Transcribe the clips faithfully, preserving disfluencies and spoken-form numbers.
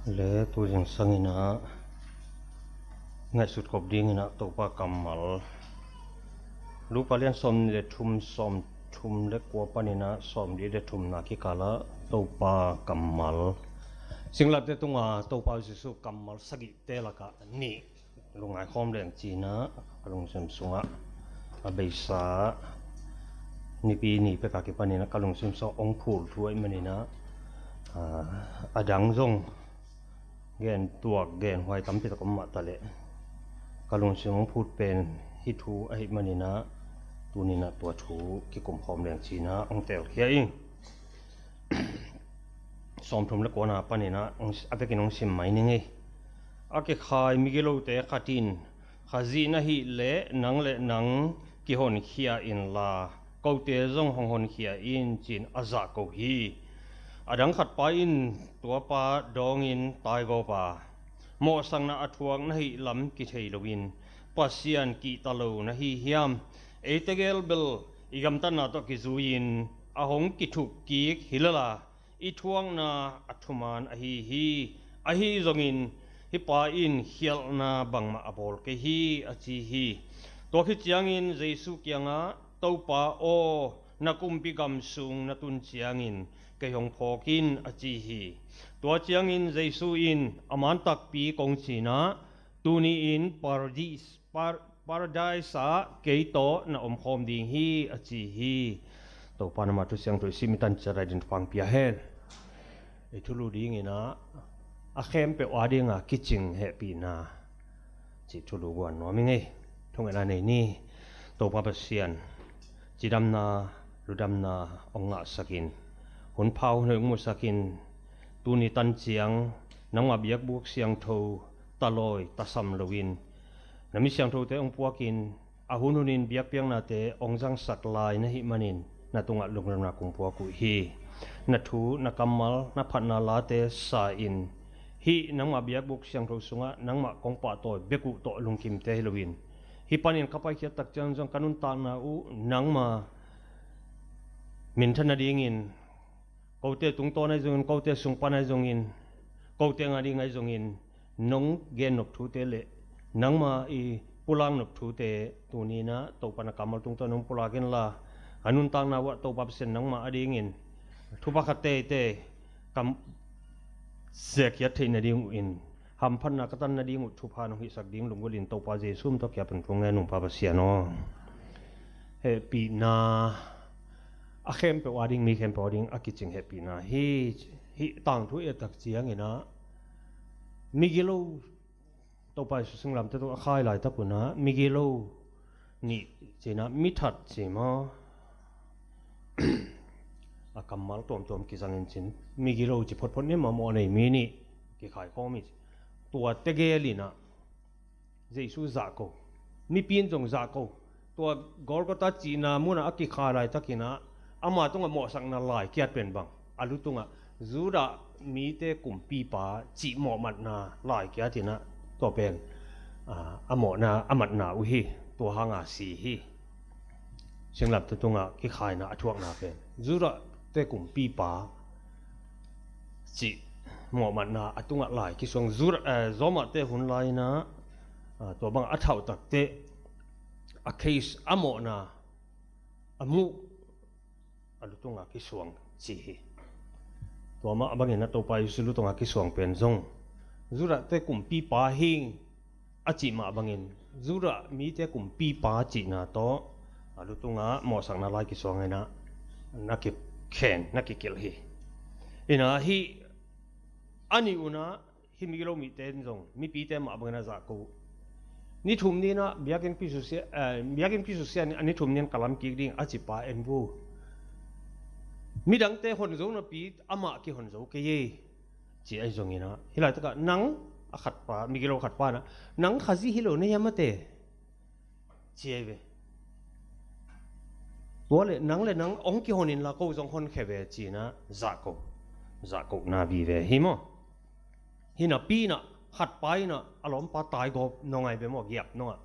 Le tu zingsang in ah ngaihsut khop ding in ah Topa kammal, Luka lian sawmnih le thum, sawmthum le kua panin ah sawmli le thumna kikal ah Topa kammal, singlamteh tunga Topa Jesu kammal sagihte lakah nih lungngai khawm leng ci-in ah ka lungsim sungah a beisa, nipi ni pek a kipanin ah ka lungsim sungah hong phul thu ahih manin ah, a dang zong gen tuak, gen huai tampi tak om mah taleh, ka lungsim hong phut pen hih thu ahih manin ah, tuni in ah tua thu kikum khawm leng ci-in ah hong telkhia ing. Sawmthum le kuana panin ah hong, a vekin hong sim mai ning ei. A kikhai migilote khat in, Khazih na hih leh nang le nang kihonkhia inla, kote zong hong honkhia in, ci-in a zahko hi. A dang khatpa in tuapa dawngin taigawp a, mawhsakna a thuak na hih lam kithei loin Pasian kihta lo na hi hiam? Eite gel bel i gamtatna tawh kizui-in a hong kithuk kik hi lel a, i thuakna a thuman ahi hi. Ahi zongin hih pa in khialhna bangmah a bawl kei hi, a ci hi. Tua khit ciangin Jesu kiangah, Topa aw, na kumpi gam sung na tun ciangin kei hong phawk in, a ci hi. Tua ciangin Jesu in, A man takpi kong ci-in ah, tuni-in Paradis, Par-, Paradise ah kei tawh na omkhawm ding hi, a ci hi. Topa in ama thu siangtho i sim i tan ciat lai ding thupha hong pia hen. I thulu dingin ah a khempeuh a dinga kicing hehpihna cih thulu guan nuam ing ei. Thungetna nei ni. Topa Pasian, cidamna, ludamna hong ngahsak in, hun pha hun hoih hong musak in, tuni tan ciang nangmah biakbuk siangtho talawi tasam loin na mi siangthote hong puakin, a hunhunin biakpiaknate hong zangsak lai na hih manin, na tungah lungdamna kong puak uh hi. Na thu, na kammal, na phatna late sa-in, hih nangmah biakbuk siangtho sungah nangmah kong pahtawi bek uh tawh lungkimte hi loin, hih panin ka paikhiat tak ciang zong ka nuntakna uh nangma minthan nadingin, kote tungtawn ahi zongin, kote sung pan ahi zongin, kote nga ding ahi zongin, nong gen nop thute le nangma i pulak nop thute tuni-in ah Topa na kammal tungtawn nong pulak inla, ka nuntakna uh ah Topa Pasian nangma adingin thupha khat teitei ka zekkhiat theih nading uh in, hamphatna ka tan nading uh thupha nong hihsak ding lunggulhin Topa Jesu min tawh kiap in kong ngen ung, Pa Pasian aw. Hehpihna, a khempeuh a ding, mi khempeuh a ding a kicing hehpihna hi. Hih tangthu i et tak ciangin ah migilo, Topa Jesu singlamteh tungah a khai laitak un ah migilo nih ci-in ah, mithat ci maw, a kammal tuamtuam kizangin cin, migilo ci photphot ni, mamawh nei mi nih kikhai khawm hi ci. Tua tegel in ah Jesu zahko, mipi in zong zahko. Tua Golgotha cihna munah a kikhai laitakin ah ama tungah mawhsakna lai kiat pen bang, a lu tungah Judah mite kumpipa cih mawhmatna lai kiat in ah, tua pen, ah, a mawhna, a matna uh hi. Tua hanga si hi. Singlamteh tungah kikhaina a thuakna pen Judah te kumpipa cih mawhmatna a tungah lai kisuang. Judah, eh, Rome-te hun lai-in ah, ah, tua bang a thauh takteh a case, a mawhna a muh, a lu tungah kisuang ci hi. Tua mah bangin ah Topa Jesu lu tungah kisuang pen zong Judah te kumpipa hing a cih mah bangin, Judah mite kumpipa cihna tawh a lu tungah mawhsakna lai kisuang in ah na kikhen, na kikilh hi. In ah hih a nih un ah hih migilo mite in zong mipite mah bangin a zahko uh. Ni thum ni-in ah biakinnpi susia, eh, biakinnpi susia ni, a ni thum ni-in ka lam kik ding a cipa en bu. Midangte hon zo napi amah kihon zo kei ei, ci ahi zongin ah, hih laitakah nang, a khatpa, migilo khatpa in ah, nang Khazih hi lo na hiam a te, ci ahi ve. Tua leh nang le nang hong kihon inla ko zong honkhia ve, ci-in ah zahko, zahkona vive hi maw. Hih napi in ah khatpa in ah a lawmpa taigawp nong ahi ve maw, giap nong ah.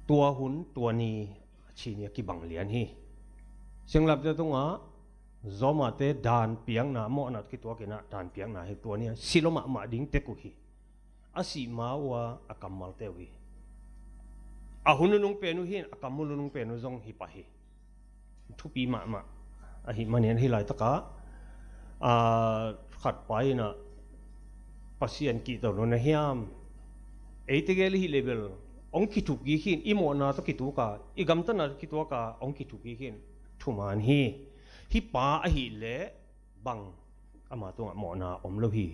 Tua hun tua ni a ci ni a kibang lian hi. Singlamteh tungah Zawmate dan piakna, mawhna tawh kituakin ah dan piakna hi. Tua ni a si lua mahmah ding tek uh hi. A sih ma uh a, a kammalte uh hi. A hun nunung pen uh hi, a kam hun nunung pen uh zong hi pah hi. Thupi mahmah ahih manin hih laitakah, aa, khat pa in ah Pasian kihto lo na hiam? Eite gel i hih leh bel hong kithup kik hi. I mawhna tawh kituak a, i gamtatna tawh kituak a hong kithup kik hi. Thuman hi. Hih pa ahih leh bang ama tungah mawhna om lo hi.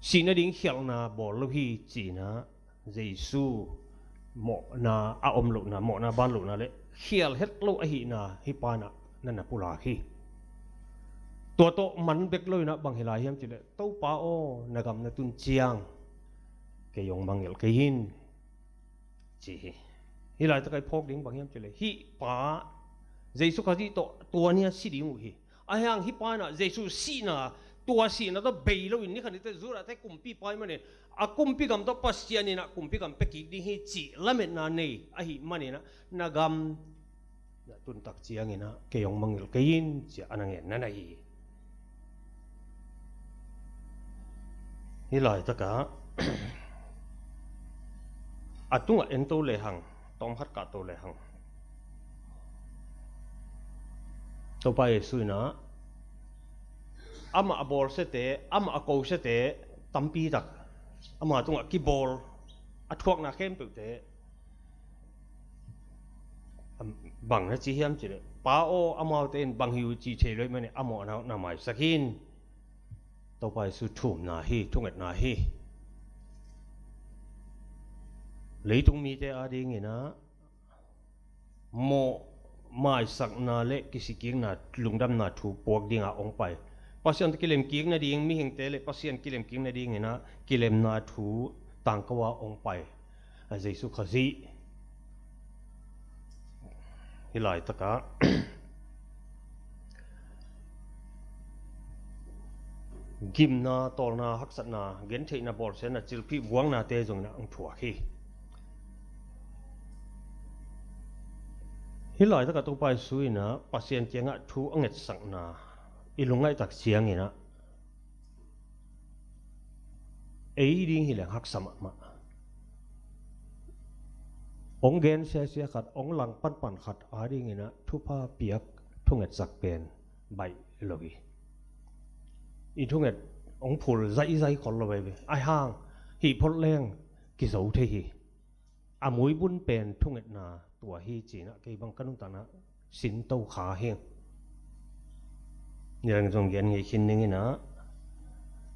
Sih nading khialhna bawl lo hi, ci-in ah Jesu mawhna a om lohna, mawhna ban lohna le khial het lo ahihna hih pa in ah na na pulak hi. Tua tawh man bek lo in ah bang hi lai hiam cih leh, "Topa aw, na gam na tun ciang kei hong mangngilh kei in," ci hi. Hih laitakah i phawk ding bang hiam cih leh, hih pa Jesu Khazih tawh tua ni a si ding uh hi. Ahih hang hih pa in ah Jesu sihna, tua sihna tawh bei loin, ni khat ni teh Judahte kumpipa ahih manin, a kumpi gam tawh Pasian in ah kumpi gam pia kik ding hi cih lametna nei ahih manin ah, "Na gam na tun tak ciangin ah kei hong mangngilh kei in," ci-a a na ngen na na hi. Hih laitakah a tungah en to lehang, tawm khat kah to lehang, Topa Jesu in ah amah a bawlsiate, amah a kosiate tampi tak, ama tungah kibawl a thuakna khempeuhte bang na ci hiam cih leh, "Pa aw, amaute in bang hi uh cih thei lo ahih manin a mawhna uh na maisak in." Topa Jesu thumna hi, thungetna hi. Leitung mite adingin ah mawh, maisakna le kisikkikna, lungdamna thu puak dinga hong pai. Pasian tawh kilemkik nading, mihingte le Pasian kilemkik nadingin ah kilemna thu tangko a hong pai a Jesu Khazih. Hih laitakah gimna, tawlna, haksatna, gentheihna, bawlsiatna, cilphih vuaknate zongin ah hong thuak hi. Hih laitakah Topa Jesu in ah Pasian kiangah thu a ngetsakna i lungngaih tak ciangin ah ei ding hi leng haksa mahmah. Hong gen siasia khat, hong lang panpan khat adingin ah thupha piak, thungetsak pen baih lo hi. I thunget hong phul zaihzaih khol lo veve. Ahih hang hih phot leng kizo thei hi. A muibun pen thungetna tua hi, ci-in ah kei bang ka nuntakna sin to kha hi. Niang zong gen ngei khin ning in ah,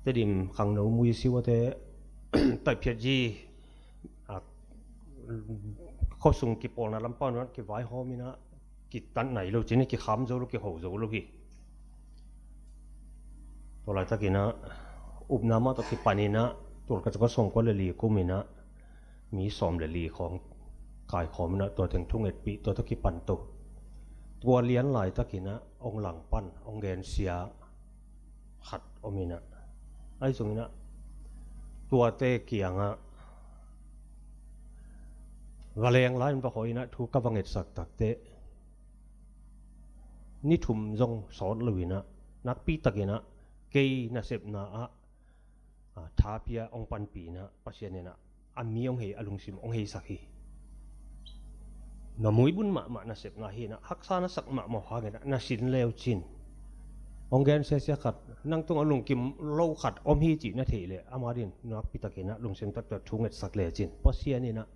Tedim khangno muisiuate taiphiat ji, a, khuasung kipawlna lampang un ah kivaihawm in ah kitat nai lo, ci-in ah kikham zo lo, kiho zo lo hi. Tua laitakin ah upna mah tawh kipan in ah, tul khat za kua sawmkua le li kum in ah mi sawm le li khawng kaikhawm in ah tua teng thungetpih, tua tawh kipan to. Tua lian laitakin ah hong langpan, hong gensia khat om in ah, ahi zongin ah tuate kiangah va leng lai-in va hawh in ah thu ka va ngetsak takteh ni thum zong sawt lo in ah, nakpi takin ah kei nasepna ah, a, thapia hong panpih in ah, Pasian in ah a mi hong hei, a lungsim hong heisak hi. Na muibun mahmah nasepna hi in ah, haksa na sak mahmah hangin ah na sin leu cin, hong gen siasia khat, nang tungah lungkim lo khat om hi cih na theih leh, ama din nakpi takin ah lungsim taktak thu ngetsak lecin, Pasian in ah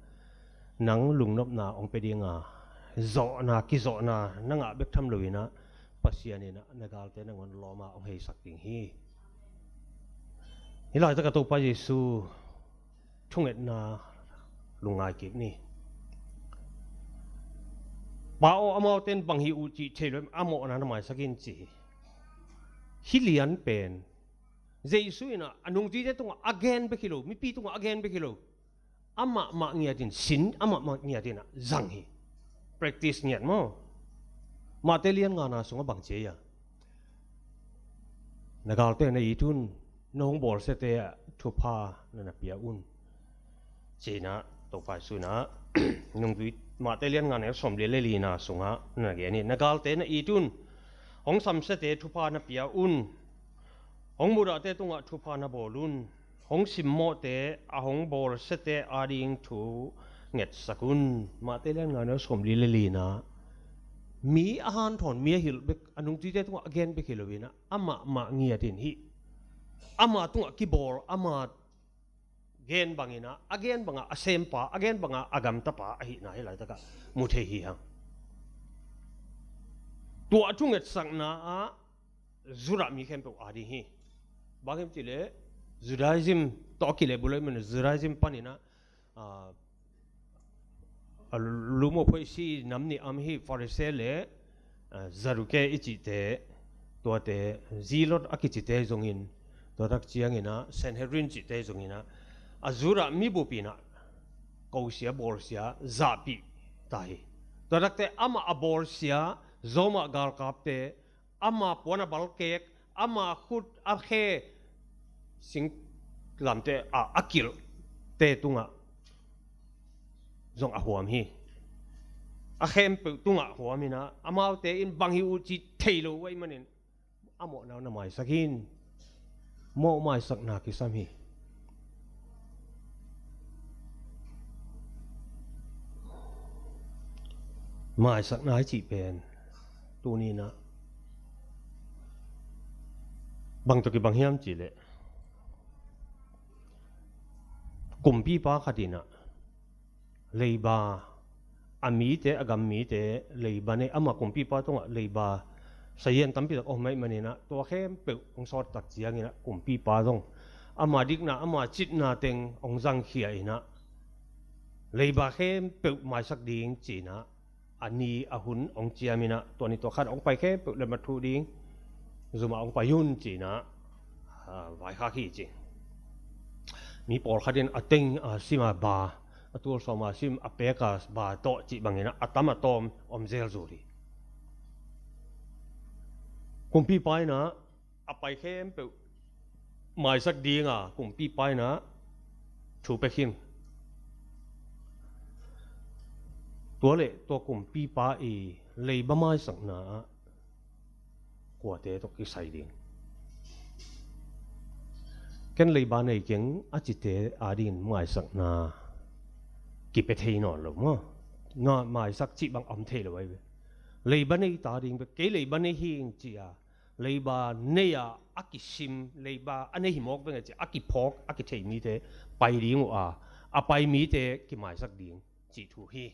nang lungnopna hong pia dinga, zawhna, kizawhna na ngah bek tham lo in ah, Pasian in ah na galte nangawn lawma hong heisak ding hi. Hih laitakah Topa Jesu thungetna lungngai kik ni. Pa aw, amaute in bang hi uh cih thei lo, a mawhna na maisak in, ci hi. Hih lian pen Jesu in ah a nungzuite tungah a gen bek hi lo, mipi tungah a gen bek hi lo, amah mah ngiatin sin, amah mah ngiatin ah zang hi. Practice ngiat maw. Matthai lian ngana sungah bang ci a, na galte na it un, na hong bawlsiate ah thupha na na pia un, ci-in ah Topa Jesu in ah nungzui, Matthai lian ngana sawmli le lina sungah na na gen hi. Na galte na it un, Hong samsiate thupha na pia un. Hong mudahte tungah thupha na bawl un. Hong simmawhte, a hong bawlsiate ading thu ngetsak un. Matthai lian nga, neu sawmli le lina, mi a hanthawn, mi a hilh bek, a nungzuite tungah a gen bek hi loinah, amah mah ngiat in hih, ama tungah kibawl, ama gen banginah, a gen bangah a sempa, a gen bangah a gamtapa ahihna hih laitakah mu thei hi hang. Tua a thungetsakna ah Judah mi khempeuh ading hi. Bang hiam cihleh, Judaism tawh a kilehbulh ahih manin, Judaism paninah, ah, a lumawphoihsi nam nih a om hi, Pharisee le, ah, Saduke i cihte, tuate, Zealot a kicite zongin, tua tak cianginah Sanhedrin cihte zonginah, a Judah mibup inah kosia, bawlsia, zahpih ta hi. Tua takte amah a bawlsia, Roma galkapte, ama puan a balkek, ama khut a khe, singlamteh a, a kilhte tungah zong a huam hi. A khempeuh tungah huam inah, amaute in bang hi uh cih thei lo uh ahih manin, a mawhna uh na maisak hi. Mawh maisakna kisam hi. Maisakna i cih pen tuni inah bang tawh kibang hiam cihleh, kumpipa khat inah leiba, a mite, a gam mite, leiba nei, ama kumpipa tungah leiba sazian tampitak om ahih maninah, tua khempeuh hong sawt tak cianginah kumpipa zong ama dikna, ama citna teng hong zangkhia inah, leiba khempeuh maisak ding ci-inah, a ni a hun hong ciam inah, tua ni tua khan hong pai khempeuh letmat thuh ding, zumah hong pai un ci-inah, ah, vaikhak hi ci. Mi pawlkhat in a teng a sim a ba, a tul sawm a sim a pek a ba tawh cih banginah a tam a tawm om zelzul hi. Kumpipa inah a pai khempeuh maisak dinga kumpipa inah thu pia khin. Tua leh tua kumpipa i leiba maisakna ah kuate tawh kisai ding. Ken leiba nei keng a cite adingin maisakna kipia thei nawn lo maw? Nga maisak cih bang om thei lo ahi ve. Leiba nei ta ding ve, kei leiba nei hi ing ci-a, leiba nei-a a kisim, leiba a nei hi mawk veng a ci-a, a kiphawk, a kithei mite pai ding uh a, a pai mite kimaisak ding cih thu hi.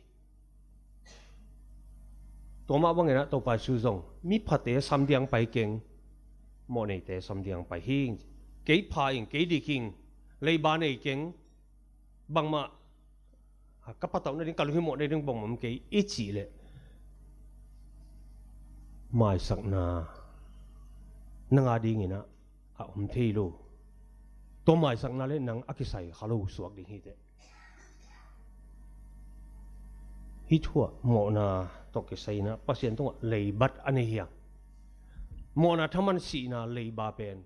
Tua mah banginah Topa Jesu zong, miphate samdiang pai keng, mawhneite samdiang pai hi. Kei pha ing, kei dik ing, leiba nei keng, bangmah ka patauh nading, ka lunghimawh nading bangmah om kei i cih leh, maisakna nang adinginah a om thei lo. Tua maisakna le nang a kisai kha lo suak ding hi teh. Hih thu ah mawhna tawh kisai inah Pasian tungah leibat a nei hiam? Mawhna thaman sihna leiba pen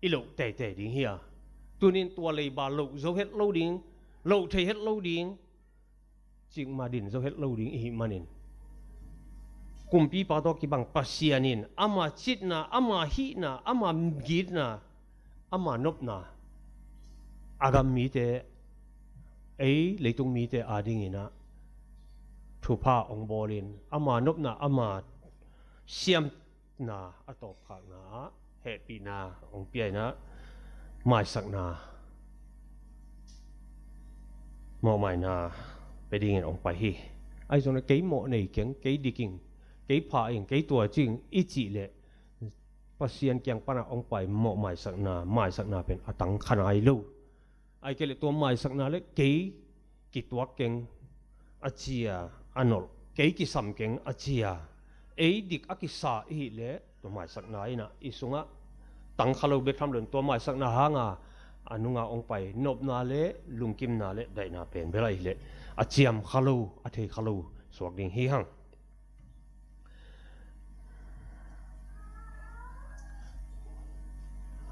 i loh teitei ding hi a, tunin tua leiba loh zo het lo ding, loh thei het lo ding, cikmah din zo het lo ding i hih manin, kumpipa tawh kibang Pasian in ama citna, ama hihna, ama gitna, ama nopna, a gam mite, ei leitung mite adinginah thupha hong bawlin, ama nopna, ama siamna, a tawpkhakna ah hehpihna hong pia inah, maisakna, mawhmaina pia dingin hong pai hi. Ahi zongin kei mawh nei keng, kei dik ing, kei pha ing, kei tua cing i cih leh, Pasian kiang panah hong pai mawh maisakna, maisakna pen a tang kha nai lo. Ahih kei leh tua maisakna le kei kituak keng a cia, a nolh, kei kisam keng a cia, ei dik a kisa i hih leh, tua maisakna inah i sungah tang kha lo bek tham loin, tua maisakna hanga a nunga hong pai nopna le lungkimna le daihna pen bel ahih leh a ciam kha lo, a thei kha lo suak ding hi hang.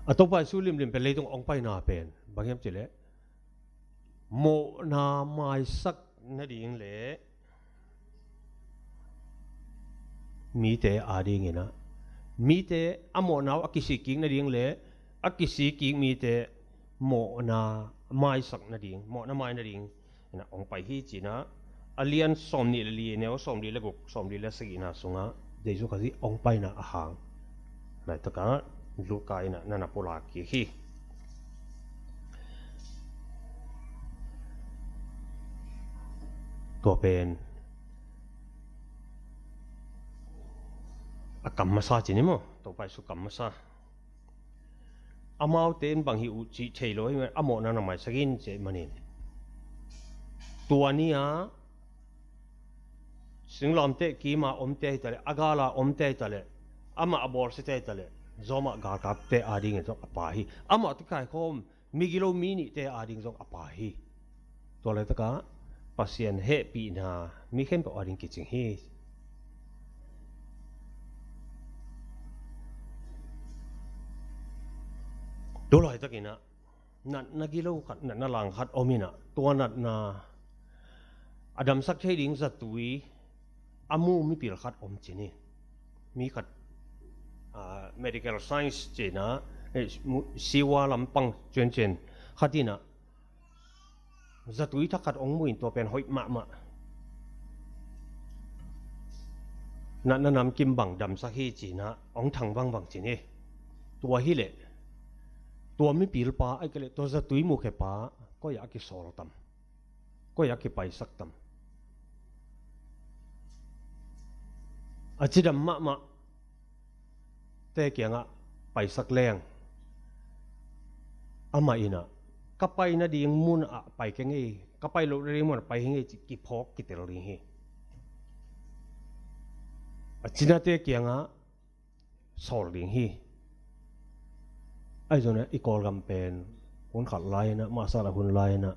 A Topa Jesu limlim pen leitung hong paina pen bang hiam cih leh, mawhna maisak nading le mite adinginah Mite a mawhna uh a kisik kik nading le a kisik kik mite mawhna maisak nading, mawhna mai nading ina hong pai hi, ci-in ah a lian sawmnih le li, neu sawmli le guk, sawmli le sagihna sungah Jesu Khazih hong paina a hang laitakah Luka in ah na na pulak kik hi. Tua pen a kam masa ci ni maw, Topa Jesu kam masa. Amaute in bang hih uh cih thei lo ahih manin a mawhna na maisak in, cih manin tua ni-a singlamteh kima omte hi taleh, a gala omte hi taleh, amah a bawlsiate hi taleh, zawmah galkapte adingin zong a pai hi. Amah tawh kikaikhawm migilo mi nihte ading zong a pai hi. Tua laitakah Pasian hehpihna mi khempeuh ading kicing hi. Tua laitakin ah natna gilo khat, natna lang khat om in ah, tua natna a damsak thei ding zatui a mu mipil khat om ci ni. Mi khat, ah, medical science ci-in ah, eh, mu-, siva lampang ciancian khat in ah zatui thak khat hong mu in tua pen hoih mahmah, natna namkim bang damsak hi ci-in ah hong thang vangvang ci ni. Tua hileh tua mipilpa ahih kei leh tua zatui mukhia pa koi-ah a kisawl tam, koi-ah a kipaisak tam? A cidam mahmahte kiangah paisak leng amah in ah, ka pai nading munah pai keng ei, ka pai loh nading munah pai hi ing ei, ci kiphawk kitel ding hi. A cinate kiangah sawl ding hi. Ahi zongin ah i Kawlgam pen hun khat lai-in ah, masa la hun lai-in ah,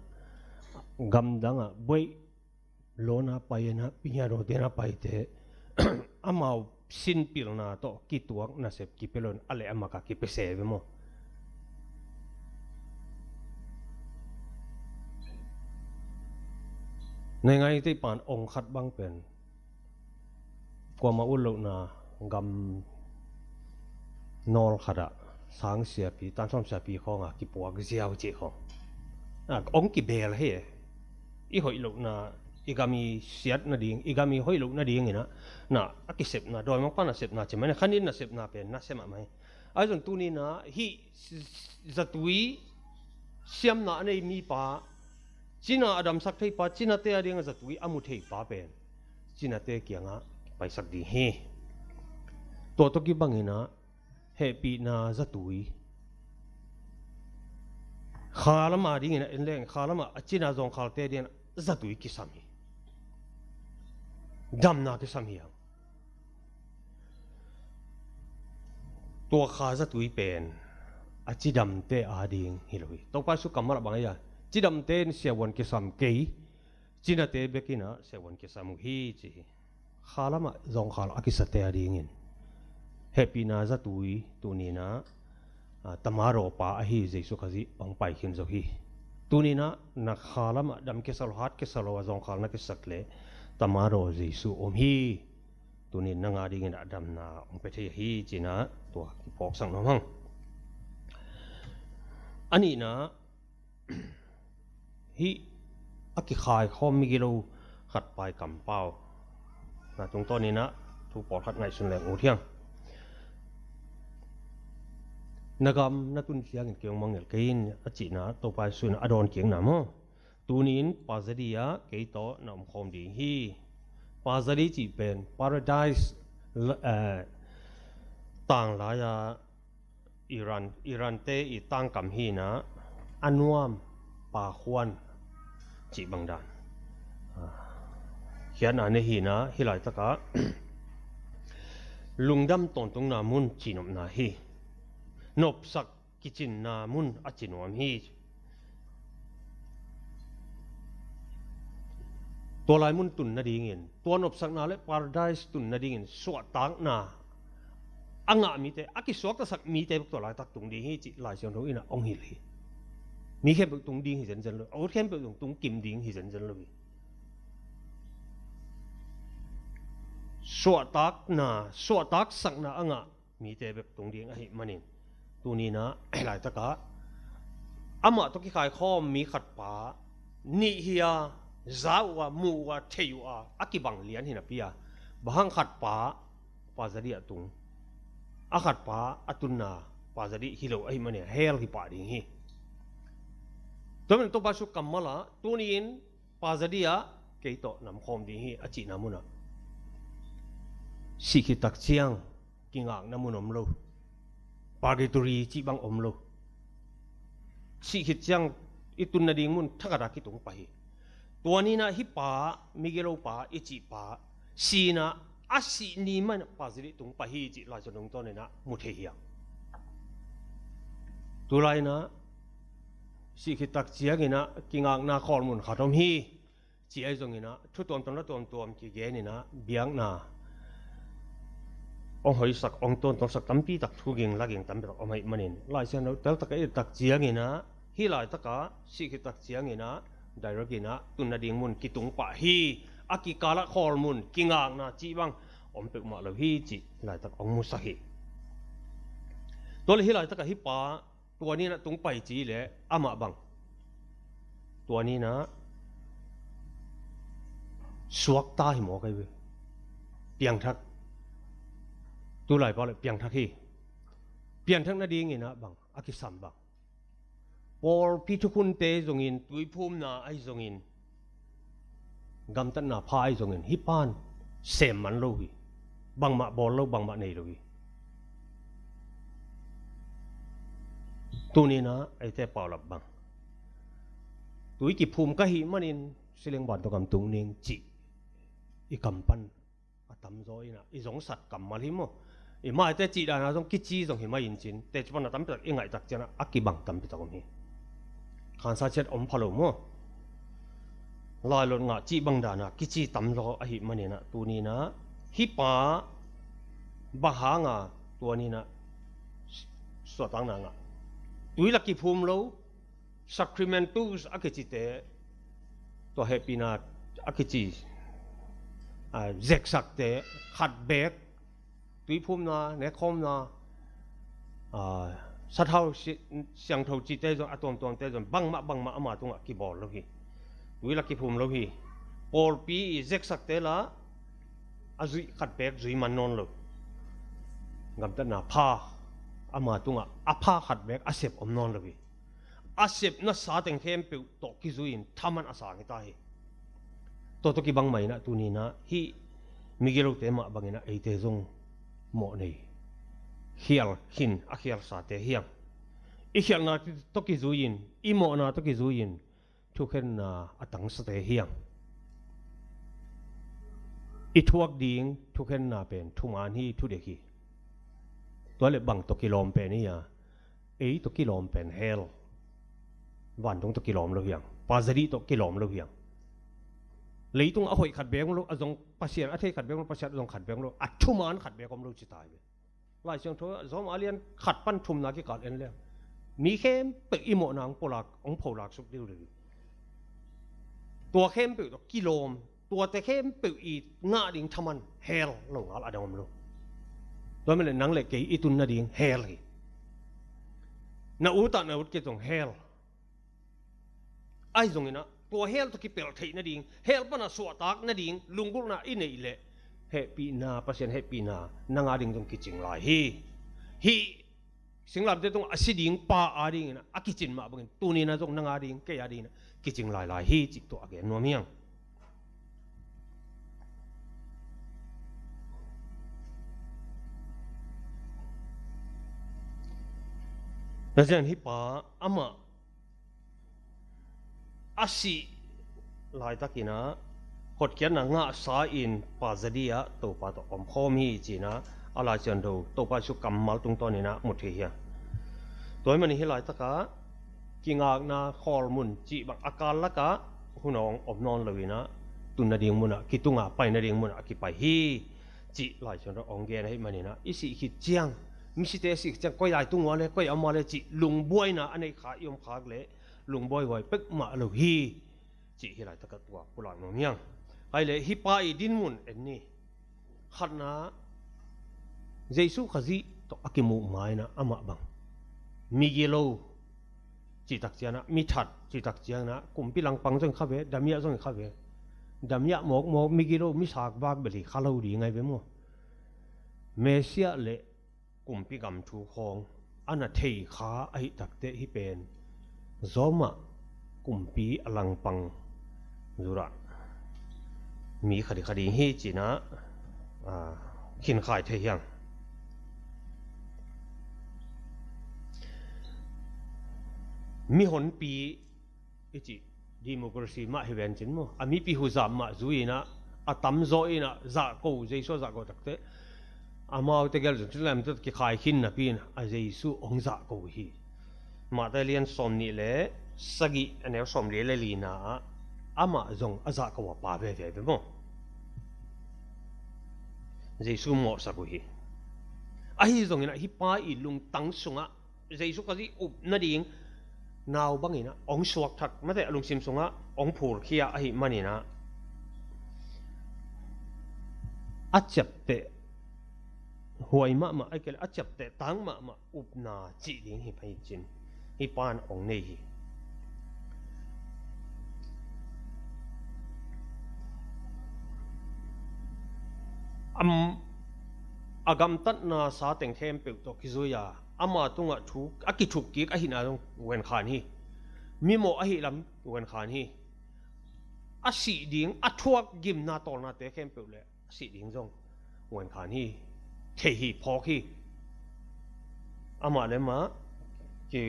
gamdangah buaih lona pai-in ah, pinya dote na paite amau sinpilna tawh kituak nasep kipia lo-in a leh a mak a kipia se ve maw? Naingngaite pan ong khat bang pen kuamah ut lohna gam nawl khatah sang siapi, tan sawm siapi khawnga kipuak ziau cih khawng, ah, hong kibel hi. I hoih lohna, i gam i siat nading, i gam i hoih loh nadingin ah, na a kisepna, dawimangpa nasepna cih mah, khanin nasepna pen nasia mahmah hi. Ahi zong tuni-in ah hih zatui siamna a nei mipa, cina a damsak theipa, cinate ading a zatui a mu theipa pen cinate kiangah paisak ding hi. Tua tawh kibangin ah hehpihna zatui, kha lamah dingin ah en leng, kha lamah a cina zawngkhalte dingin ah zatui kisam hi. Damna kisam hi hang. Tua kha zatui pen a cidamte ading hi lo hi. Topa Jesu kammal ah bang a hi a, cidamte in siavuan kisam kei, cinate bekin ah siavuan kisam uh hi, ci hi. Kha lamah zawngkhal a kisate adingin hehpihna zatui tuni-in ah, ah, tamarawpa ahi Jesu Khazih hong pai khin zo hi. Tuni-in ah na kha lamah dam kisa lo, hat kisa lo a zawngkhal na kisak leh tamaraw Jesu om hi. Tuni-in nang adingin a damna hong pia thei hi, ci-in ah tua kiphawksak nuam hang. A nihna, hih a kikhaikhawm migilo khat pai kampau na tungtawnin ah thu pawlkhat ngaihsun leng ut hiang. Na gam na tun ciangin kei hong mangngilh kei in, a cihna Topa Jesu in a dawn kikna maw? Tuni-in Pazadi ah kei tawh na omkhawm ding hi. Pazadi cih pen Paradise la-, eh, tanglai-a Iran, Iran-te i tangkam hi-in ah, a nuam, pakhuan cih bang dan, ah, khiatna nei hi-in ah, hih laitakah lungdam tawntungna mun ci nopna hi. Nopsak kicinna mun a ci nuam hi. Tua lai mun tun nadingin, tua nopsakna le Paradise tun nadingin suahtakna a ngah mite, a kisuaktasak mite bek tua laitak tung ding hi, cih Lai Siangtho in ah hong hilh hi. Mi khempeuh tung ding hi zenzen lo, a ut khempeuh zong tung kim ding hi zenzen lo hi. Suahtakna, suahtaksakna a ngah mite bek tung ding ahih manin, tuni-in ah laitakah amah tawh kikhaikhawm mi khatpa nih hi a, za uh a, mu uh a, thei uh a, a kibang lian hi napi a, bang hang khatpa pa za dih ah tung, a khatpa a tunna pa za dih hi lo ahih manin hell hi pah ding hi. Tua manin Topa Jesu kammal ah tuni-in pa za dih ah kei tawh namkhawm ding hi a cihna munah, sih khit tak ciang kingakna mun om lo, purgatory cih bang om lo. Sih khit ciang i tun nading mun thakhat ah kitung pah hi. Tua ni-in ah hih pa, migilo pa i cih pa, si-in ah a sih ni mah in ah pa za dih tung pah hi cih Lai Siangtho tungtawnin ah mu thei hi hang. Tulai-in ah sih khit tak ciangin ah kingakna khawl mun khat om hi, ci ahi zongin ah, thu tuamtuam la tuamtuam kigenin ah, biakna hong hoihsak, hong tuamtuamsak tampi tak, thu ging la ging tampi tak om ahih manin, Lai Siangtho teltak a i et tak ciangin ah, hih laitakah sih khit tak ciangin ah direct in ah tun nading mun kitung pah hi. A kikalah khawl mun, kingakna cih bang om peuhmah lo hi cih laitak hong musak hi. Tua leh hih laitakah hih pa tua ni-in ah tung pah hi ci leh amah bang, tua ni-in ah suakta hi mawk ahi ve. Piangthak. Tulai pau leh piangthak hi. Piangthak nadingin ah bang a kisam bang, pawlpi thukhunte zongin, tuiphumna ahi zongin, gamtatna pha ahi zongin, hih pa'n sem man lo hi. Bangmah bawl lo, bangmah nei lo hi. Tuni-in ah eite paulap bang, tui kiphum ka hih manin, siling ban tawh gam tung ning cih i kam pan a tamzaw in ah i zongsat kammal hi maw. I maite cih dan ah zong kici zong hi mai in cin, teci pan a tampi tak i ngaih tak ciang ah a kibang tampi tak om hi. Khansa ciat om pha lo maw. Lailot ngah cih bang dan ah kici tamzaw ahih manin ah tuni-in ah hih pa bang hang a tua ni-in ah suahtakna ngah? Tui la kiphum lo, sacramentus a kicite, tua hehpihna a kici, a, zeksakte khat beek, tuiphumna, nekkhawmna, a, sathau si-, siangtho cihte zong, a tuamtuamte zong, bangmah bangmah ama tungah kibawl lo hi. Tui la kiphum lo hi. Pawlpi i zeksakte la a zuih khat beek zui man nawn lo. Gamtatna pha, ama tungah a pha khat beek a sep om nawn lo hi. A sepna sa teng khempeuh tawh kizui-in thaman a sang hi ta hi. Tua tawh kibang mah in ah tuni-in ah hih migilote mah bangin ah eite zong mawh nei, khial khin a khialsate hi hang. I khialhna tawh kizui-in, i mawhna tawh kizui-in thukhenna a tangsate hi hang. I thuak ding thukhenna pen thuman hi, thudek hi. Tua leh bang tawh kilawm pen hi a, ei tawh kilawm pen hell. Vantung tawh kilawm lo hi hang. Pa za dih tawh kilawm lo hi hang. Leitung a hoih khat beek om lo, a zong Pasian a thei khat beek om lo, Pasian a zong khat beek om lo, a thuman khat beek om lo ci ta hi ve. Lai Siangtho ah Rom a lian khat pan thumna kikal en leng, mi khempeuh i mawhna hong pholak, hong pholak suk deuhdeuh hi. Tua khempeuh tawh kilawm, tuate khempeuh i ngah ding thaman hell lo ngal a dang om lo. Tua manin nang le kei i tun nading hell hi. Na ut ah na ut kei zong hell. Ahi zongin ah tua hell tawh kipelh theih nading, hell pan a suahtak nading lunggulhna i neih leh hehpihna, Pasian hehpihna nang a ding zong kicing lai hi. Hih singlamteh tungah a si ding pa a dingin ah a kicin mah bangin tuni-in ah zong nang a ding, kei a dingin ah kicing lailai hi cih tua a gen nuam hi hang. Pasian hih pa amah a sih laitakin ah hotkhiatna ngahsa-in pa za dih ah Topa tawh omkhawm hi ci-in ah a Lai Siangtho, Topa Jesu kammal tungtawnin ah mu thei hi a. Tua ahih manin hih laitakah kingakna khawlmun cih bang a kal lakah hun hong om nawn lo-in ah tun nading munah kitung a, pai nading munah a kipai hi cih Lai Siangtho hong gen ahih manin ah i sih khit ciang, misite a sih khit ciang koi lai tung uh a le, koi a om a le cih lungbuaina a neih kha i om khak leh lungbuaihuai peuhmah lo hi cih hih laitakah tua pulak nuam hi hang. Ahih leh hih pa i dinmun en ni. Khatna, Jesu Khazih tawh a kimuh ma-in ah amah bang migilo cihtak ciangin ah, mithat cihtak ciangin ah, kumpi langpang zong kha ve, damiah zong kha ve. Damiah mawkmawk, migilo, misakvak beli kha lo ding ahi ve maw. Messiah le kumpi gam thu khawng a na thei kha ahih takteh hih pen Roma kumpi a langpang Judah mi khat hi kha ding hi ci-in ah, a, khinkhai thei hi hang. Mihonpi i cih democracy mah hi ven cin maw, a mipi huzap mah zui-in ah, a tamzaw in ah zahko, Jesu a zahko takteh, amaute gel zong cin lam tawh kikhai khin napi-in a Jesu hong zahko hi. Matthai lian sawmnih le sagih, a neu sawmli le lina ah amah zong a zahko a pa veve ve maw. Jesu mawhsak uh hi. Ahi zongin ah hih pa i lungtang sungah Jesu Khazih up nading nau bangin ah hong suakthak, mate, a lungsim sungah hong phurkhia ahih manin ah, a ciapteh huai mahmah, ahih kei leh a ciapteh tang mahmah upna cih ding hi pah hi cin, hih pan hong nei hi. Am, a gamtatna sa teng khempeuh tawh kizui a, ama tungah thu a kithuk kik ahihna zong venkhan hi. Mimawh ahih lam venkhan hi. A sih ding, a thuak gimna tawlnate khempeuh le a sih ding zong venkhan hi. Thei hi, phawk hi. Amah le amah ki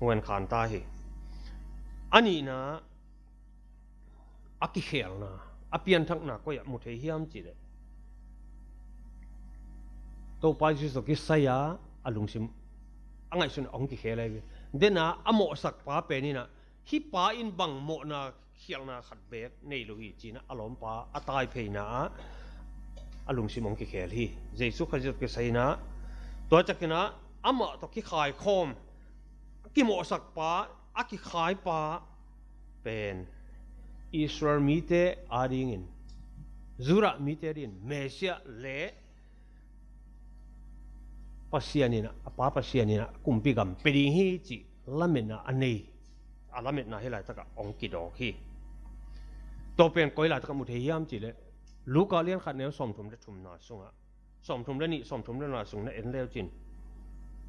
venkhan ta hi. A nihna, a kikhelna, a pianthakna koi-ah mu thei hiam cih leh, Topa Jesu kisai-a a lungsim, a ngaihsun a hong kikhel ahi ve. Dena a mawhsak pa pen in ah, hih pa in bang mawhna khialhna khat beek nei lo hi ci-in ah a lawmpa a taipheina ah a lungsim hong kikhel hi. Jesu Khazih kisai in ah, tua ciangin ah amah tawh kikhaikhawm, a kimawhsak pa, a kikhai pa pen Israel mite adingin, Judah mite adingin Messiah le Pasian in ah, a pa Pasian in ah kumpi gam pia ding hi cih lametna a nei. A lametna hih laitakah hong kidawk hi. Tua pen koi laitakah mu thei hiam cih leh, Luka lian khat neu sawmthum le thumna sungah, sawmthum le nih, sawmthum le na sung na en leu cin,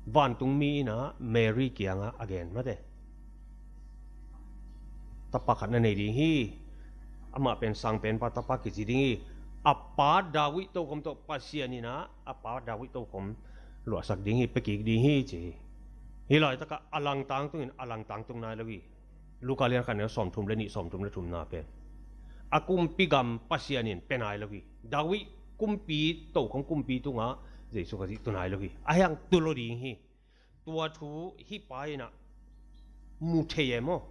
vantungmi in ah Mary kiangah a gen, mate, tapa khat na nei ding hi. Amah pen sangpenpa tapa kici ding hi. A pa David tokhom tawh Pasian in ah a pa David tokhom luahsak ding hi, piakik ding hi ci hi. Hih laitakah a langtang tungin a langtang tung nai lo hi. Luka lian khat neu sawmthum le nih, sawmthum le thumna pen, a kumpi gam Pasian in pia nai lo hi. David kumpi tokhom kumpi tungah Jesu Khazih tu nai lo hi. A hiang tu lo ding hi. Tua thu hih pa in ah mu thei e maw?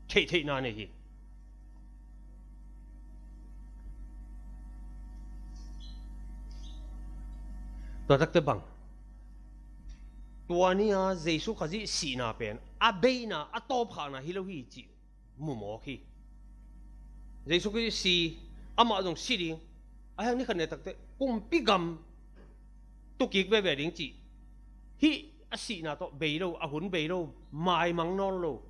Theihtheihna nei hi. Tua takteh bang, tua ni-a Jesu Khazih sihna pen a beina, a tawpkhakna hi lo hi cih mu mawk hi. Jesu Khazih si, amah zong si ding. A hiang ni khat ni takteh kumpi gam tukik veve ding cih, hih a sihna tawh bei lo, a hun bei lo, maimang nawn lo,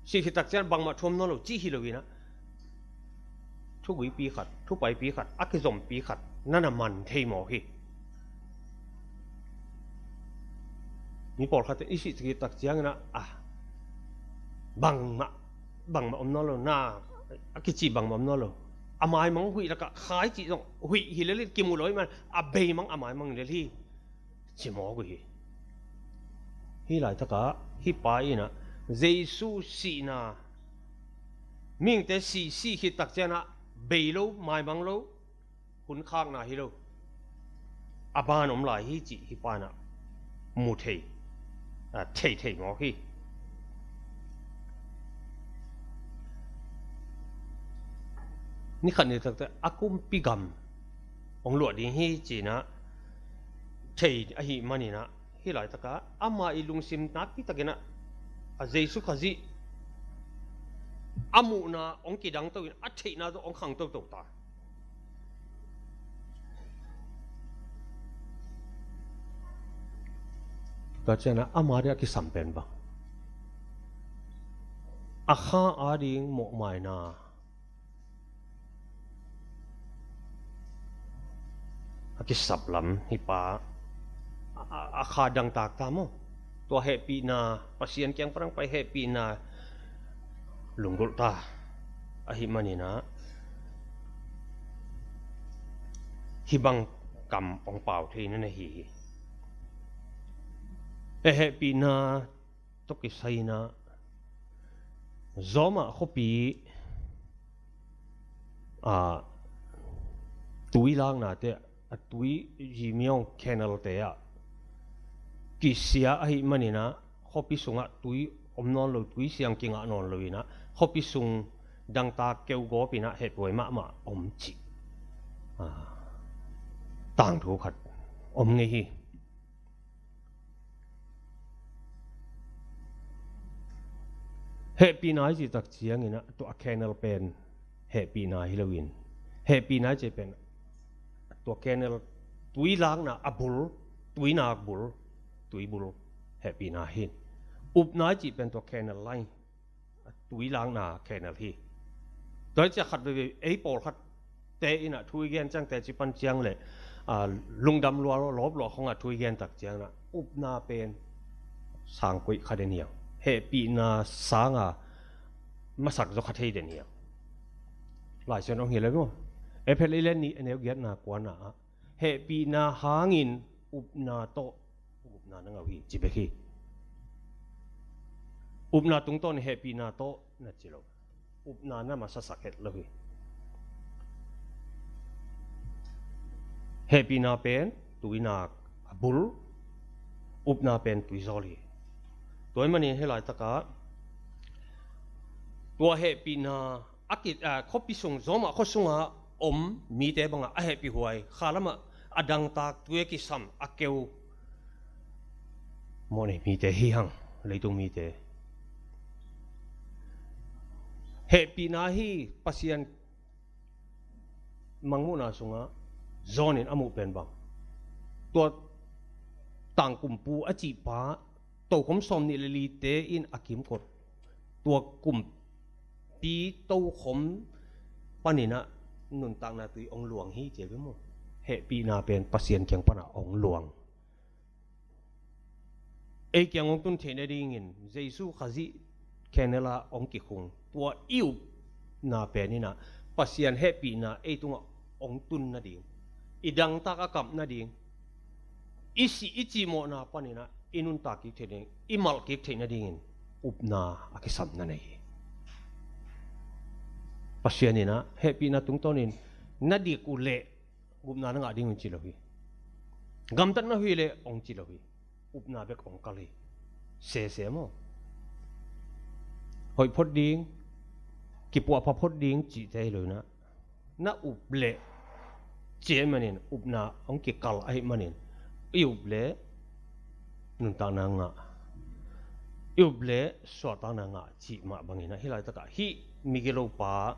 sih khit tak ciang bangmah thuam nawn lo cih hi lo in ah, thuguipi khat, thupaipi khat, a kizompi khat na na man thei mawk hi. Mi pawlkhatte i sih khit tak ciangin ah, ah, bangmah, bangmah om nawn lo, na a kici bangmah om nawn lo. A maimang huih lakah khai cih zong huih hi lel in kimu lo ahih man a beimang a maimang lel hi, ci mawk uh hi. Hih laitakah hih pa in ah Jesu sihna, mihingte si, sih khit tak ciang ah bei lo, maimang lo, hun khakna hi lo, a ban om lai hi cih hih pa in ah mu thei, a, thei thei mawk hi. Ni khat ni takteh a kumpi gam hong luah ding hi ci-in ah thei ahih manin ah, hih laitakah ama i lungsim nakpi takin ah, a Jesu Khazih a muhna hong kidang to in, a theihna tawh hong khang toto ta. Tua ciangin ah ama ding a kisam pen bang, a kha ading mawhmaina a kisap lam hi pa, a, a, a kha dangtak ta maw? Tua hehpihna, Pasian kiang pan a pai hehpihna lunggulh ta ahih manin ah hih bang kam hong pau thei na na hi hi. Hehpihna tawh kisai in ah Roma khuapi, a, tui laknate, a tui, Zhejiang canal te ah kisia ahih manin ah khuapi sungah tui om nawn lo, tui siang kingah nawn lo in ah khuapi sung dangtak keu gawp in ah hehpihhuai mahmah om cih, a, tangthu khat om ngei hi. Hehpihna i cih tak ciangin ah tua canal pen hehpihna hi loin, hehpihna i cih pen tua canal, tui lakna a bul, tui nak bul, tui bul, hehpihna hi. Upna i cih pen tua canal line, tui lakna canal hi. Tua hi ciah khat veve ei pawlkhat te in ah thu i gen ciang, teci pan ciang le, a, lungdam lua lawp lua khong ah thu i gen tak ciangin ah upna pen sang koih kha den hi hang. Hehpihna sanga masak zaw kha thei den hi hang. Lai Siangtho hong hilh lai maw? Efesa lian nih, a neu giatna kuana ah hehpihna hangin upna tawh, upna na ngah uh hi, ci bek hi. Upna tungtawn hehpihna tawh na ci lo. Upna na masasak het lo hi. Hehpihna pen tui nak a bul, upna pen tui zawl hi. Tua ahih manin hih laitakah tua hehpihna a ki, a, khuapi sung, Roma khua sungah om mite bangah a hehpihhuai, kha lamah a dangtak, tui a kisam, a keu mawhnei mite hi hang, leitung mite. Hehpihna hi, Pasian mangmuhna sungah John in a muh pen bang, tua tangkumpu a cihpa tokhom sawmnih le lite in a kimkot tua kumpi tokhom panin ah nuntakna tui hong luang hi, ci ve maw? Hehpihna pen Pasian kiang panah hong luang. Ei kiang hong tun theih nadingin Jesu Khazih canal ah hong kikhung, tua i upna pen in ah Pasian hehpihna ei tungah hong tun nading, i dangtak a kap nading, i sih i cihmawhna panin ah i nuntak kik theih nading, i malh kik theih nadingin upna a kisam na nei hi. Pasian in ah hehpihna tungtawnin na dik uh leh upna na ngah ding uh ci lo hi. Gamtat na uh hi leh hong ci lo hi. Upna bek hong kal hi. Sese maw? Hoih phot ding, kipuahpha phot ding cihte hi lo in ah, na up leh, ci ahih manin upna hong kikal ahih manin, i up leh nuntakna ngah, i up leh suahtakna ngah cih mah bangin ah hih laitakah hih migilopa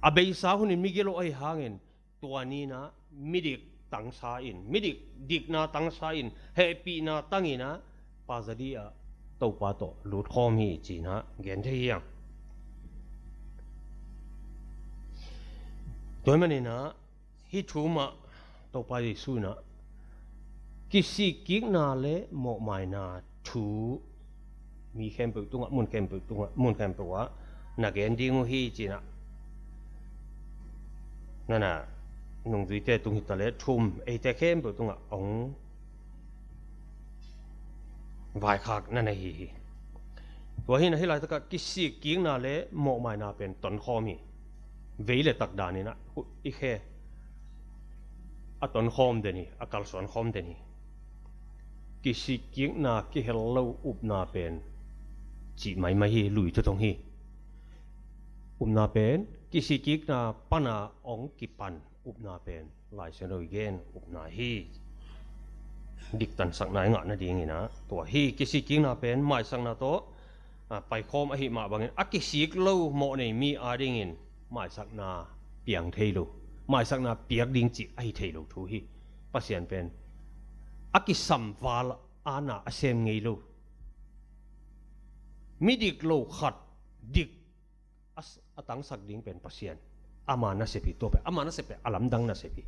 a beisa hunin migilo ahih hangin tua ni-in ah midik tangsa in, midik dikna tangsa in, hehpihna tangin ah pazadi ah Topa tawh lutkhawm hi, ci-in ah gen thei hi hang. Tua ahih manin ah hih thu mah Topa Jesu in ah kisikkikna le mawhmaina thu mi khempeuh tungah, mun khempeuh tungah, mun khempeuh ah na gen ding uh hi, ci-in ah, na na, nungzuite tung hi ta leh thu um eite khempeuh tungah hong vaikhak na na hi hi. Tua hi-in ah hih laitakah kisikkikna le mawhmaina pen tonkhawm hi. Vei le tak danin ah i khe a tonkhawm den hi, a kalsuan khawm den hi. Kisikkikna kihel lo upna pen cih maimai hi, lui thutong hi. Upna pen kisikkikna pana hong kipan upna pen Lai Siangtho i gen upna hi. Diktansakna i ngah nadingin ah tua hi. Kisikkikna pen maisakna tawh a, paikhawm ahih mah bangin a kisik lo mawhnei mi adingin maisakna piang thei lo, maisakna piak ding cih ahi thei lo thu hi. Pasian pen a kisam val a na a sem ngei lo. Midik lo khat dik a, a tangsak ding pen Pasian. Ama nasep hi, tua pen ama nasep pen a lamdang nasep hi.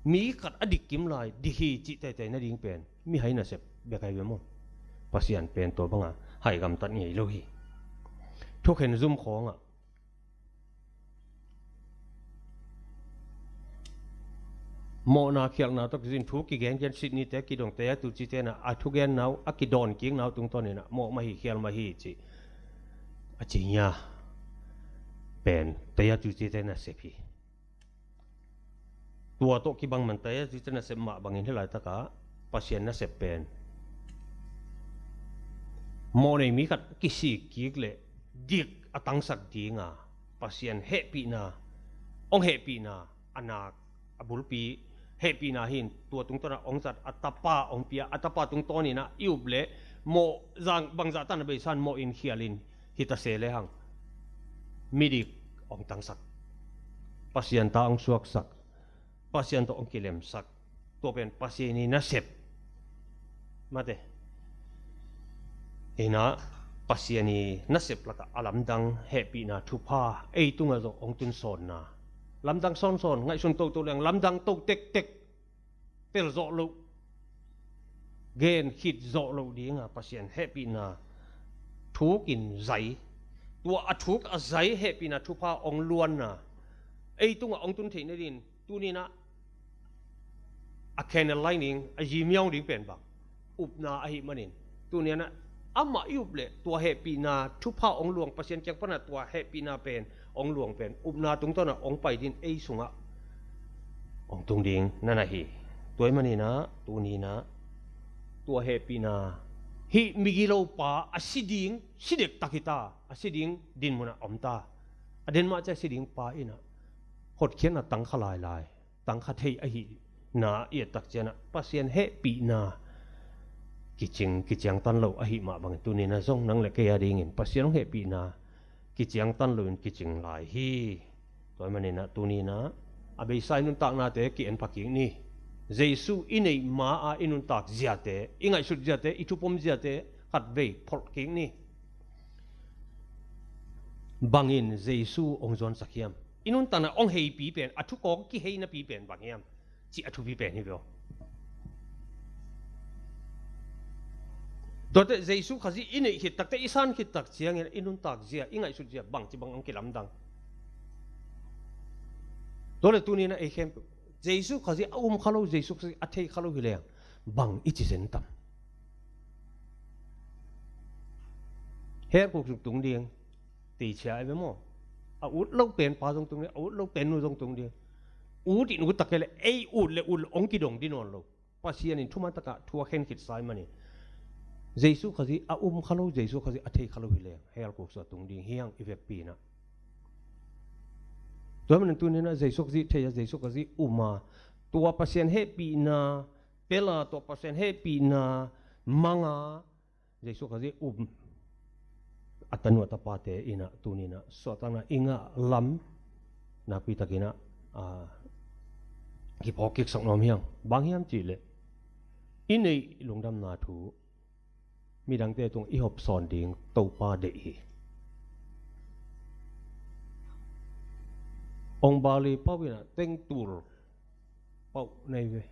Mi khat a dik kim lai dik hi cih teitei nading pen mihai nasep bek ahi ve maw? Pasian pen tua banga hai gamtat ngei lo hi. Thukhen zum khawngah mawhna khialhna tawh kizin thu kigengen, Sydney te kidong, Teya Tuci te na a thugenna uh, a kidawn kikna uh tungtawnin ah mawh mah hi, khial mah hi ci a ci nia pen Teya Tuci te nasep hi. Tua tawh kibang man Teya Tuci te nasep mah bangin hih laitakah Pasian nasep pen mawh nei mi khat kisik kik leh dik a tangsak dinga Pasian hehpihna, hong hehpihna a nak a bulpi hehpihna hin tua tungtawna hong zat a tapa hong pia, a tapa tungtawninah i up leh mawh zang bangzah tan a beisan mawh in khialin hita se lehang midik hong tangsak, Pasian ta hong suaksak, Pasian tawh hong kilemsak. Tua pen Pasian i nasep mate. Inah Pasian i nasep lakah a lamdang hehpihna thupha ei tungah zawh hong tunsawnna, lamdang sawnsawn ngaihsun toto leng lamdang to tektek, tel zawh loh, gen khit zawh loh dinga Pasian hehpihna thukin zai, tua a thuk a zai hehpihna thupha hong luanna ei tungah hong tun theih nadin tuninah a candle lighting a zimiaung ding pen bang upna ahi manin, tuninah amah i up leh tua hehpihna thupha hong luang, Pasian kiang pana tua hehpihna pen hong luang pen upna tungtawna hong pai din ei sungah hong tung ding na na hi. Tua ahi maninah tuninah tua hehpihna hih migilo pa a si ding, si dektak hita, a si ding dinmunah om ta. A den mah cia si ding pa inah hotkhiatna tangkha lailai, tangkha thei ahihna i ettak cianah Pasian hehpihna kicing kiciangtan lo ahih mah bangin tuninah zong nang le kei a dingin Pasian hong hehpihna kiciangtan loin kicing lai hi. Tua ahi maninah tuninah a beisa i nuntaknate ki-en pha kik ni. Jesu i neih ma-a i nuntak ziate, i ngaihsut ziate, i thupom ziate khatvei pholh kik ni. Bangin Jesu hong zuansak hiam? I nuntakna hong heipi pen, a thukawng kihei napi pen bang hiam? Cih a thupi pen hi veo. Tuate Jesu Khazih i neih khit takte, i san khit tak ciangin i nuntak zia, i ngaihsut zia bangci bang hong kilamdang? Tuale tuninah ei khempeuh Jesu Khazih a um kha lo, Jesu Khazih a thei kha lo hi leng bang i ci zen tam? Hell khuk sung tung ding, teichia ai ve maw? A ut lo pen pa zong tung ding, a ut lo pen nu zong tung ding. Ut in ut tak kei le ei ut le ut le hong kidong di nawn lo. Pasian in thuman takah thu a khen khit sai manin Jesu Khazih a um kha lo, Jesu Khazih a thei kha lo hi leng hell khuk sung a tung ding hiang i vekpi inah. Tua manin tuninah Jesu Khazih thei a, Jesu Khazih um a, tua Pasian hehpihna pel a, tua Pasian hehpihna mang a, Jesu Khazih um a tanu a tapate inah tuninah suahtakna i ngah lam nakpitakinah kiphawk kiksak nuam hiang. Bang hiam cihleh i neih lungdamna thu midangte tung i hopsawn ding Topa deih hi. Ong bali pau inah tengtul pauh nei ve.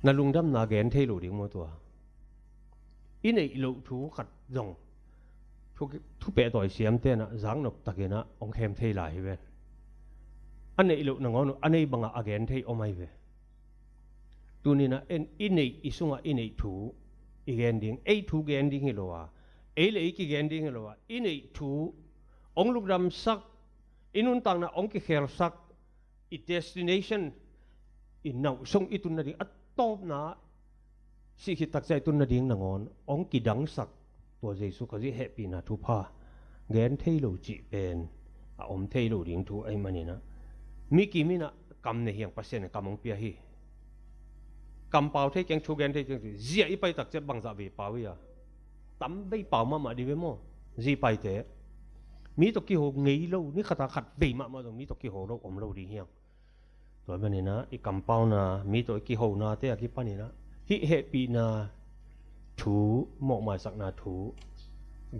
Na lungdamna gen thei lo ding maw tua? I neih loh thu khat zong thu, thupehtawi siamte inah zaknop takinah hong khem thei lai hi ven. A neih loh nangawn uh a nei bangah a gen thei om ahi ve. Tuninah en i neih, i sungah i neih thu i gen ding, ei thu gen ding hi lo a, ei le ei kigen ding hi lo a, i neih thu hong lungdamsak, i nuntakna hong kikhelsak, i destination, i nauhsong i tun nading, a tawpna sih khit takcia i tun nading nangawn hong kidangsak tua Jesu Khazih hehpihna thupha gen thei lo cih pen a om thei lo ding thu ahi maninah mi kim inah kam nei hiang, Pasian in kam hong pia hi. Kam pau thei keng, thu gen thei keng, zia i pai takcia bangzah vei pau hi a? Tam vei pau mahmah di ve maw? Zi paite mi tawh kiho ngei lo, ni khata khat vei mahmah zong mi tawh kiho lo om lo ding hiang. Tua maninah i kampauna, mi tawh i kihonate a kipaninah Hih hehpihna thu, mawkmaisakna thu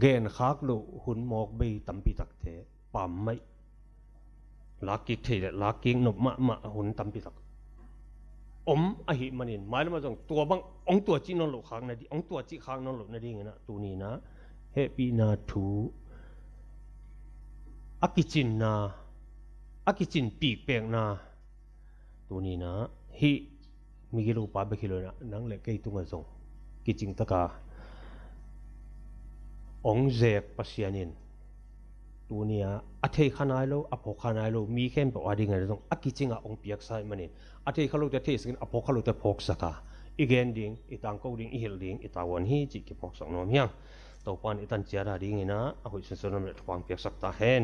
genkhak loh hun mawk bei tampi takte pammaih lakkik thei le lakkik nop mahmah hun tampi tak om ahih manin, mailamah zong tua bang hong tua cih nawn loh khak nading, hong tua cih khak nawn loh nadingin ah tuni-in ah hehpihna thu a kicinna, a kicinpih pekna tuni-in ah hih migilo pa bek hi lo-in ah nang le kei tungah zong kicing taka hong zek Pasian in tuni-a a thei kha nai lo, a phawk kha nai lo mi khempeuh a dingin zong a kicingah hong piaksa ahih manin, a thei kha lote theisakin, a phawk kha lote phawksaka i gen ding, i tangko ding, i hilh ding i tavuan hi cih kiphawksak nuam hi hang. Topa in i tan ciat a dingin ah a hoih sunsun nuam le thupha hong piaksak ta hen.